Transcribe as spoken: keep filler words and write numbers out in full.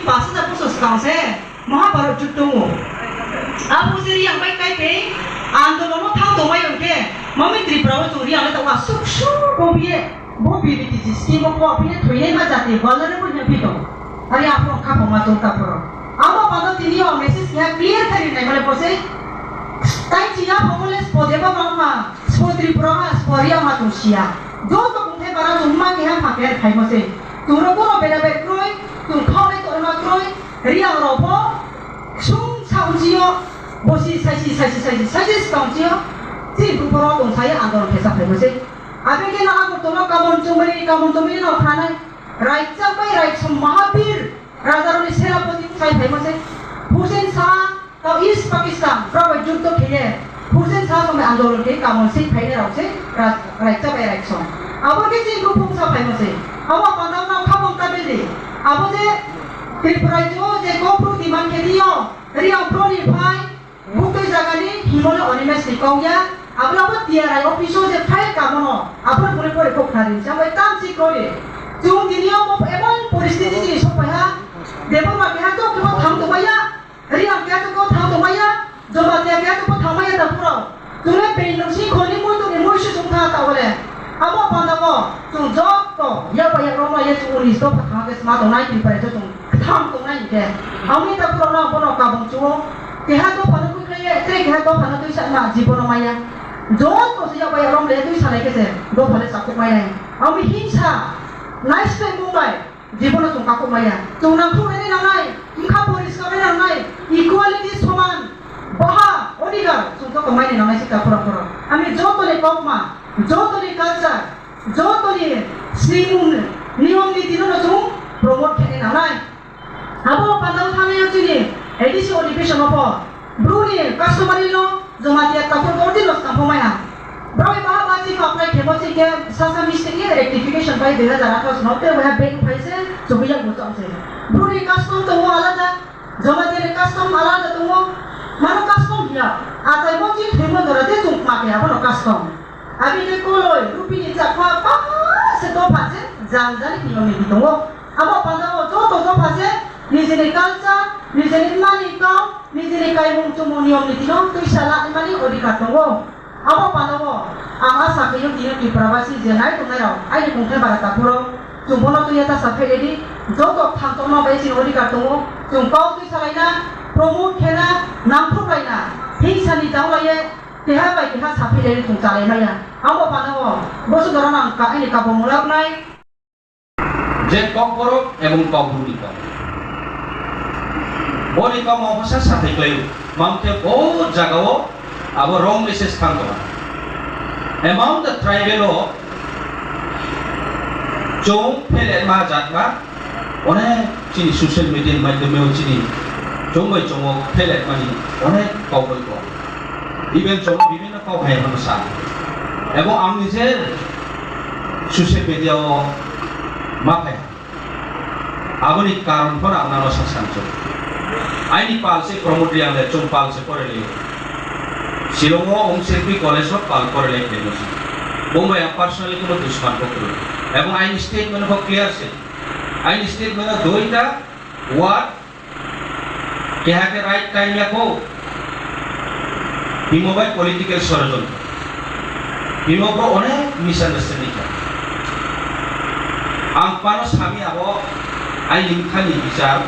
Pas hajar bosor swkang se Mahabharat juddo tongo. Abo se Reang bai kai pei andolon no thang tongmai hwnkhe, mami Tripura o chwng Reang le tongo aswk suk bo biye, bo B B T C scheme o kok phiye thwinai ma jati gwalnani bo hwnwi tongo. Ari aphuru kha phoma chwng ta phuru. Abo pando tini o message keha clear khai rinai male bo se tai chiya phongole spo deba ma wngma, spo Tripura ma, spo Reang ma chwng siya. Joto kungthai bara chwng ma keha phaker khaimo se. Chwng rok bono bera bai kroi, chwng khornai torma kroi, Reang rok bo ksung sa unchi o, bosi saisi, saisi, saisi, saisi swkang chi o, chini buphoro tong sai andolon khe sa phai bwsai. Aboni khe no Agartala o kamon chumari, kamon chumari no khanai, Raijak bai Raijak Mahabir, Raja roni Senapati sai phai bwsai. Hussein Shah, Tao East Pakistan, borok bai juddo khaiye, Hussein Shah tongmai andolon khe kamon swi phainai rok se ra-, raikcha bai raiksa. Abo khe chini buphung sa phaima se. Abo panda no khabong ta bili. Abo je Tripura rajyo je kok phuru demand khe di o, Reang phuru ni phai, buktui jaga ni himole Animesh ni kok ya, abo abo T R I office o je file kamono, abo bole pore kok khari, sambai tam si kore. Chwng tini o emon poristiti chini sok phai ha, Debbarma keha tok tok thang tongmai ya. Reang keha tok thang tongmaya, Jamatia keha tok thangmaya ta phuru. Chwng le bini nung si khoni mui tongni mui su chwng tha ta bole. Abo panda bo chwng joto yak bai yak rok no ye chwng unis dopha thang khe sma tongnai Tripura chwng thang tongnai hinkhe. Amoni ta phuru no bono kabung chwng keha dopha no twi khlai ye, tei keha dopha no twi sa ma jibono maya. Joto se yak bai yak rok le twi salai khe se dopha le chakhuk mai nai. Amoni himsa nai se mung bai. Jibono chwng kakhuk maya. Chwng nangkhuk rwni nangnai, wngkha poriskar rwni nangnai, equality soman, baha, odhikar chwng joto maini nangnai se ta phura phura. Ami jotoni kokma, jotoni culture, jotoni swimung, niyom niti no chwng promote khaini nangnai. Abo pandao thangnaio chini A D C odhibeson o pho Bru ni customary law, Jamatia takhuk ordi no skang phomai ha. Bro bai baha bachi apply khemo chike sasa mistake ye rectification bai dui hazar atharo no te waiha back phai se chobui yak bo chong se. Bru ni custom tongo alada, Jamatia ni custom alada tongo. Mano custom hiya. Atai mo chi thwimo dora je chung ma khe abono custom. Abini koloi, rupini chakma, pa se dopha se, jang jani kilo ni bitongo. Abo pandao joto dopha se, nijini culture, nijini mani kau, nijini kaimung chumung niyom nitino twisa laimani odhikar tongo. Abo pandao, ang asa khaio tini Tripura basi je nai tongnai rok, aini mungthai bara takhuro, chwng bono twiya ta sa phai redi, joto thang tongma bai chini odhikar tongo, chwng kau twisa laina, promote khena, nangthuk laina, hingsani daulaiye, Keha bai keha saphilai tong chalai maya. Abo panao boso dorano ang ka-, ani kabung mulak nai. Je kokborok ebong kokborokni kok. Boni kok moksa sathai klaio. Mamte bo jagao abo wrong message thang tongo. Among the tribal o chong phelet ma jat ma. Onek chini social media ni maidhyome o chini chongbai chongo phelet mani onek kok bai kok. Even chong bibhinno kok hai hwnwi sa. Ebo ang nije social media o ma phai. Aboni karon phano ang nano sa sancho. Aini pal se Pramod Reang le chong pal se poreli. Shillong o Om Shilpi College o pal poreli khe musi. Bombay ang personally kono dushman ko kuru. Ebong aini statement ko clear se. Aini statement o duita word keha khe right time ya kho. Bimo bai political sorojontro. Bimo bo onek misunderstanding kha. Ang pano sami abo aini mkhani bichar